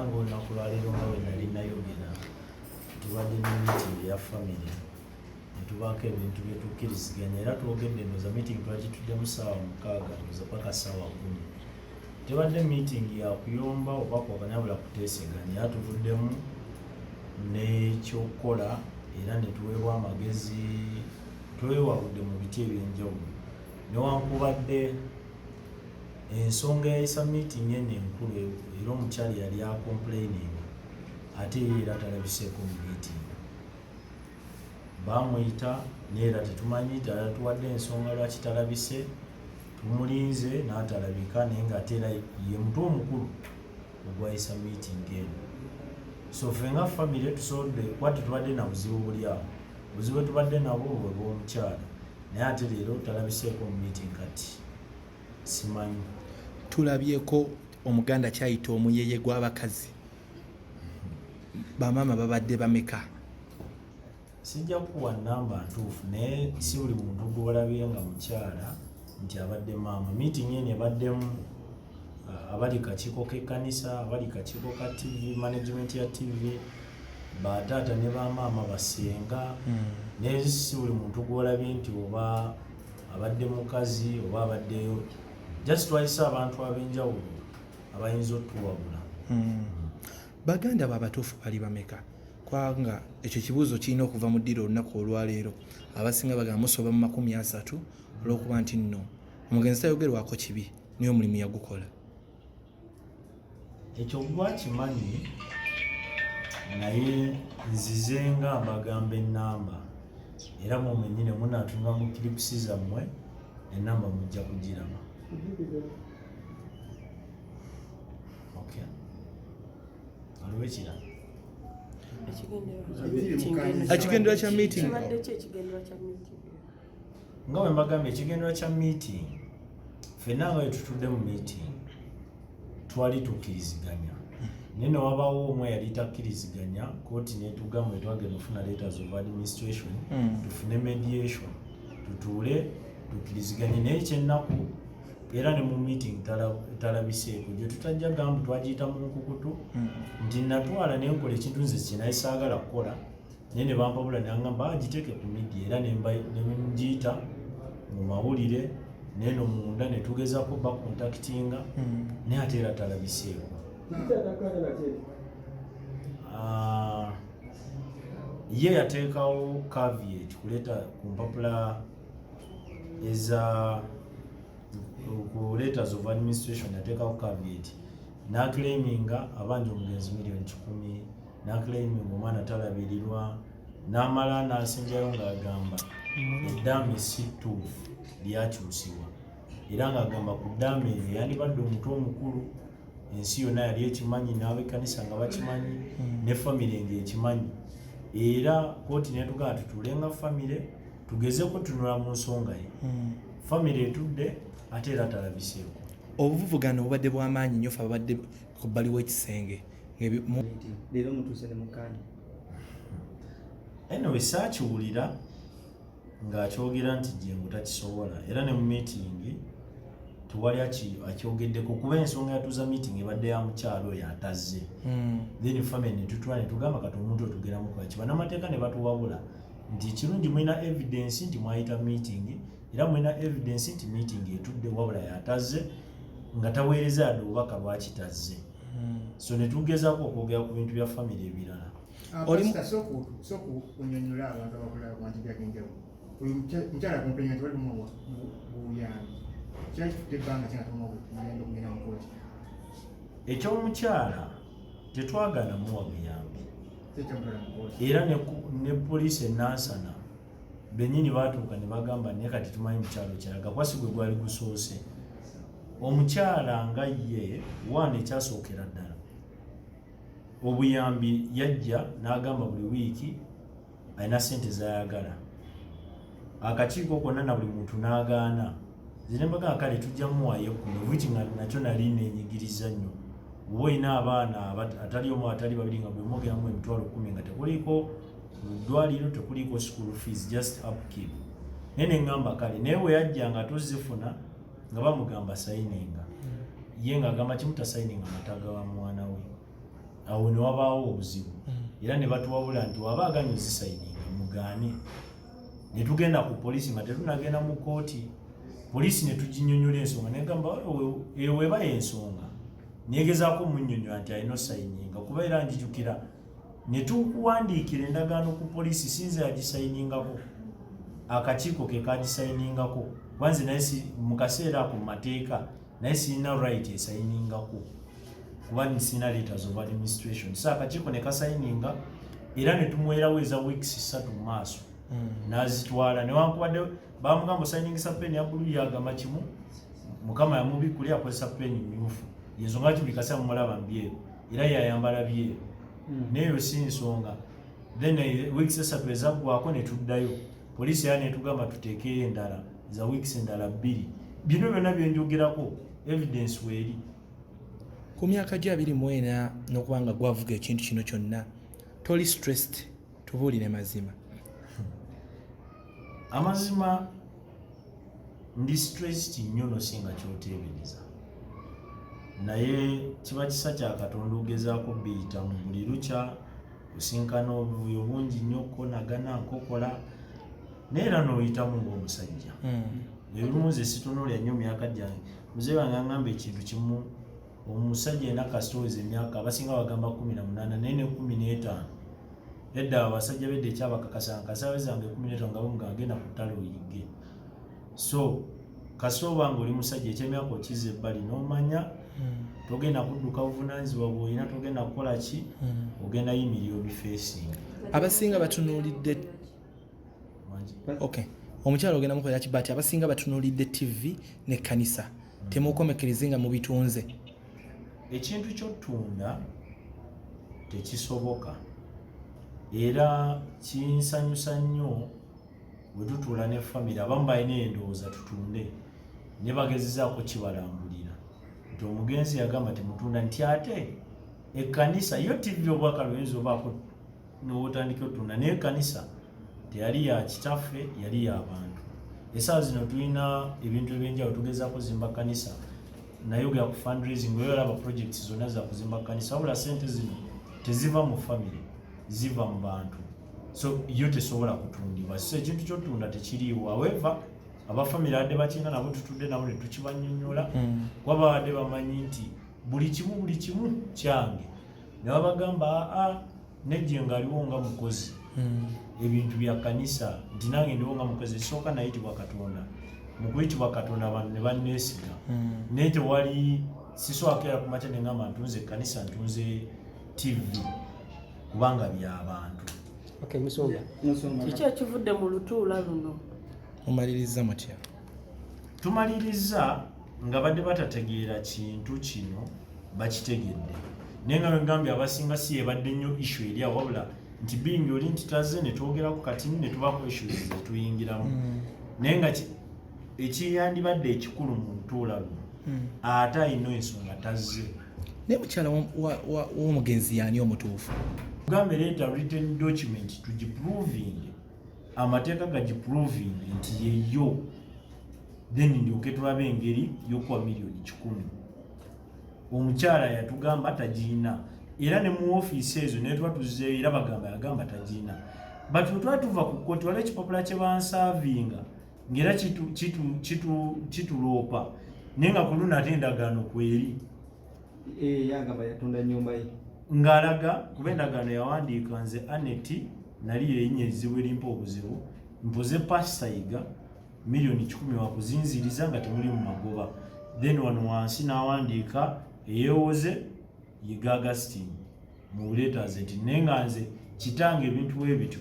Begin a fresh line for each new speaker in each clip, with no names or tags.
Ng'olunaku lwaleero, nga bwe nali nayogera, tubadde ne meeting eya family ne tubaako ebintu bye tukkiriziganya era twogedde. Ndowooza meeting twagituddemu ssaawa 6, ndowooza paka ssaawa 10. Tebadde meeting ya kuyomba oba kwakanya, wabula kuteeseganya, era tuvuddemu n'ekyokukola era ne tuweebwa amagezi. Twewabudde mu biti ebyenjawulo, newankubadde ensonga eyayisa meeting eno enkulu era omukyala yali acomplaining, ate ye era talabiseeko mu meeting. Bamuyita naye era tetumanyi, tuwadde ensonga lwaki talabise. Tumulinze n'atalabika, naye nga ate era ye mutwe omukulu ogwayisa meeting eno. So ffe nga family tusobodde kuba tetubadde na buzibu buli awo. Obuzibu bwe tubadde nabwo bwe bw'omukyala, naye ate leero talabiseeko mu meeting, kati simanyi.
Tulabyeko Omuganda kyayita omuyeye gw'abakazi. Bamaama babadde bameka?
Sijja kukuwa namba ntuufu, naye si buli muntu gw'olabye nga mukyala nti abadde maama. Meeting eno ebaddemu abali kakiiko k'ekkanisa, abali kakiiko ka TV, management ya TV, bataata ne bamaama, basenga. Naye si buli muntu gw'olabye nti oba abadde mukazi oba abaddeyo. Just twayise abantu ab'enjawulo abayinza otuwabula.
Baganda babatuufu bali bameka? Kubanga ekyo kibuuzo kirina okuva mu ddiiro olunaku olwaleero. Abasinga bagamba musoba mu 30, olw'okuba nti nno omugenzi tayogerwako kibi, naye omulimu yagukola.
Ekyo gwakimanyi, naye nzize nga mbagamba enamba, era mwe mwennyini munaatunula mu clips zammwe, enamba mujja kugiraba. Okay, waliwo ekirala?
Ekigendererwa kya meeting.
Kibadde ki ekigendererwa kya meeting?
Nga bwe mbagambye, ekigendererwa kya meeting, ffenna nga bwe tutudde mu meeting twali tukkiriziganya, naye ne wabaawo omu eyali takkiriziganya. Kooti netugamba twagenda ofuna letters of administration, tufune mediation, tutuule tukkiriziganye. Naye ekyennaku, era ne mu meeting talabiseeko. Gye tutajja gamba twagiyita mu nkukutu nti natwala nenkola ekintu nze kyenaye saagala kukola, naye ne bampabula nangamba agiteeke ku media, era ne ngiyita mu mawulire neno munda ne tugezaako bacontactinga, naye ate era talabiseeko. Ah, ye yateekawo caveat kuleeta ku mpapula eza ku letters of administration. Yateekawo caveat n'aclaiminga abanja omugenzi miliyoni 100, n'aclaiminga omwana talabirirwa, n'amala n'asenjayo ng'agamba eddaame si ttuufu, lyakyusibwa, era ng'agamba ku ddaame eyo yandibadde omutwe omukulu. Ensi yonna yali ekimanyi, n'ab'ekkanisa nga bakimanyi, ne famire ng'ekimanyi. Era kooti netugamba tutuule nga famire tugezeko tunula mu nsonga ye. Famire etudde, ate era talabiseeko.
Obuvuvugano bubadde bw'amaanyi nnyo. Fe ababadde ku bbali w'ekisenge
Leero mutuuse ne mukkaanya.
Anyway, saakiwulira ng'akyogera nti Jengo takisobola, era ne mu meeting tewali akyogeddeko, kuba ensonga yatuuza meeting ebadde ya mukyalo oyo atazze. Then family netutula netugamba, kati omuntu otugeramu kwaki? Bannamateeka ne batuwabula nti kirungi mulina evidence nti mwayita meeting, era mulina evidence nti meeting etudde, wabula yatazze nga taweereza yadde obubaka lwaki tazze. So netugezaako okwogera ku bintu bya family ebirala.
Oli
Sooka onyonyola abantu abakola abantu byagenjawulo. Oyo mukyala acomplaininga nti bali bumuwa buyambi. Kyali kitudde ebbanga ki nga tomuwa buyambi okugenda mu kooti?
Ekyomukyala, tetwagaana muwa buyambi.
Kyekyamutwala mu kooti?
Era ne poliisi enansana bennyini baatuuka ne bagamba, naye kati tumanyi mukyalo kyalaga kuba si gwe gwali gusoose. Omukyala nga ye waana, ekyasookera ddala obuyambi, yajja n'agamba buli wiiki alina sente zayagala. Akakiiko konna na buli muntu n'agaana. Nze ne mbagamba, kale tujja muwaayo 10, wiiki nga nakyo nali nenyigiriza nnyo. Oba olina abaana atali omu, atali babiri, nga bwe mwogeramu 100,000 nga tekuliiko ddwaliro, tekuliiko school fees, just upkeep. Naye ne ŋŋamba kale, naye bwe yajja nga tuzifuna nga bamugamba sayininga, ye ng'agamba kimu, tasayininga mataga wa mwana we. Awo ne wabaawo obuzibu era ne batuwabula nti waba aganye ozisayininga, mugaane. Ne tugenda ku poliisi nga tetunagenda mu kooti. Poliisi ne tuginyonyola ensonga, negamba eyo weba ensonga, negezaako munnyonnyola nti alina osayininga, kuba era njijukira ne tukuwandiikira endagaano ku poliisi. Sinze yagisayiningako, akakiiko ke kagisayiningako, kuba nze naye mu kaseera ako mu mateeka naye sirina right esayiningako, kuba sirina letters of administration. So akakiiko ne kasayininga era ne tumuwerawo eza weeks 3 mu maaso n'azitwala, newankubadde bamugamba osayiningisa peni ya bulu, yagamba kimu Mukama yamubikkuli akozesa peni myufu, yensonga ki buli kaseera mumulaba mbyeru era yayambala byeru. Neeyo si nsonga. Then weeks 3 ezaggwako ne tuddayo poliisi era netugamba tuteekeyo endala za weeks endala 2. Bino byonna byenjogerako evidence weeri.
Ku myaka gyo 24 n'okuba nga gwavuga ekintu kino kyonna, toli stressed? Tubuulire mazima.
Amazima ndi stressed nnyo nosinga kyoteebereza, naye kiba kisa kya Katonda ogezaako biyitamu. Buli lukya osinkana obuvuyo bungi nnyo, okukonagana nkokola, naye era n'oyitamu ng'omusajja. Ebimu nze situnuulya nnyo myaka gyange. Muzeeyi wange aŋŋamba ekintu kimu: omusajja yenna kasita oweza emyaka, abasinga bagamba 18, naye ne 15. Edda abasajja bedda ekyabakakasanga kasita wezanga 15 nga bamuga agenda ku ttale oyigge. So kasita oba nga oli musajja, ekyemyaka okiza ebbali n'omanya togenda kudduka buvunaanyizibwa bw'olina, togenda kukola ki, ogenda yimirira obifeesinga.
Abasinga batunuulidde, okay, omukyala ogenda mukolera ki? But abasinga batunuulidde TV n'ekkanisa, temukomekereze nga mubitunze?
Ekintu ky'ottunda tekisoboka, era kinsanyusa nnyo bwe tutuula ne famire. Abamu balina endowooza tutunde, ne bagezezaako kibalambulira nti omugenzi yagamba temutunda, nti ate ekkanisa yo TV obwakala oyinza obaako nowotandika otunda, naye ekkanisa teyali ya kitaffe, yali y'abantu. Essaawa zino tulina ebintu ebyenjawulo, tugezaako zimba kkanisa, nayogera ku fundraising, oyo olaba projects zonna za kuzimba kkanisa, wabula sente zino teziva mu family, ziva mu bantu, so yo tesobola kutundibwa. So ekintu kyotunda tekiriiwo. However, abafamily adde bakirina nabo, tutudde nabo ne tukibanyonyola, kuba babadde bamanyi nti buli kimu, buli kimu kyange, ne babagamba aa nejje nga aliwo nga mukozi, ebintu bya kanisa, nti nange ndiwo nga mukozi. Esooka nayitibwa Katonda, mu kuyitibwa Katonda abantu ne banneesiga, naye tewali sisobola kumakya ne ngamba ntunze ekkanisa, ntunze TV, kubanga by'abantu.
Okay, musumba. Musumba.
Kiki ekivudde mu lutuula luno?
Mumaliriza mutya?
Tumaliriza nga badde batategeera kintu kino bakitegedde, naye nga wegambye abasinga si yebadde nnyo issue eri awo, wabula nti bingi oli nti tazze ne twogerako kati ne tubaako issues zetuyingiramu, naye nga ekiyandibadde ekikulu mu lutuula luno, ate alina ensonga tazze.
Naye mukyala w'omugenzi yaani omutuufu?
Gambe leeta written document tugiproving, amateeka gagiproving nti yeyo, then ndyoke tulabe engeri y'okuwa miliyoni 100. Omukyala yatugamba tagiina, era ne mu ofiisi ezo naye tuba tuzzeeyo era bagamba yagamba tagiina. But bwe twali tuva ku kkooti, waliwo ekipapula kye bansaavinga ng'era kituloopa, naye nga ku luno ate endagaano kweri.
Eh, yagamba yatunda nyumba ye.
Ng'alaga kuba endagaano yawandiika nze Aneti, nali erinnya ezibu erimpa obuzibu, mpoze Pasita Yiga miliyoni 100 wakuzinziriza nga temuli mu magoba. Then wano wansi n'awandiika eyeewoze Yiga Augustine mu letters, nti naye nga nze kitange ebintu bwe bityo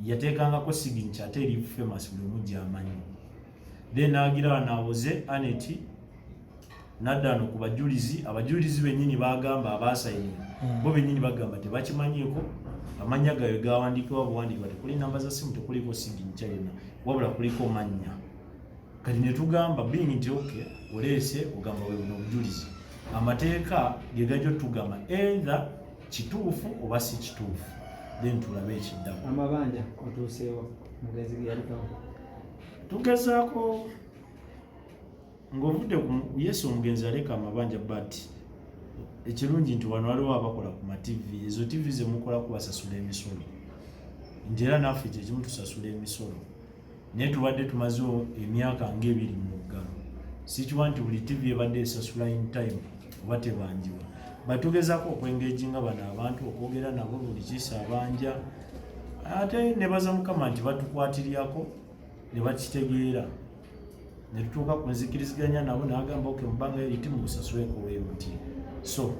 yateekangako signature ate eri famous, buli omu gy'amanyi. Then n'agira wano awoze Aneti, nadda wano ku bajulizi. Abajulizi bennyini bagamba abaasayinira, bo bennyini bagamba tebakimanyiiko. Amannya gaabwe gawandiikibwa buwandiikibwa, tekuli namba za simu, tekuliko signature yonna, wabula kuliko mannya. Kati ne tugamba being nti okay, oleese ogamba we buno obujulizi, amateeka ge gajja otugamba either kituufu oba si kituufu, then tulabe ekiddako.
Amabanja otuuseewo mugenzi ge yalekawo?
Tugezaako ng'ovudde ku yesu, omugenzi aleka amabanja, but Ekirungi nti wano waliwo abakola ku ma TV, ezo TV zemukola kubasasula emisolo, nti era naffe kyekimu tusasula emisolo, naye tubadde tumaze emyaka ngaebiri mu muggalo. Sikiwa nti buli TV ebadde esasula in time oba tebanjibwa. Batugezaako okwengaginga bano abantu, okwogera nabo buli kiisa abanja, ate nebaza Mukama nti batukwatiryako ne bakitegeera ne tutuuka ku nzikiriziganya nabo, nagamba, "Okay, mubanga eriti mubusasuleko wemuti." So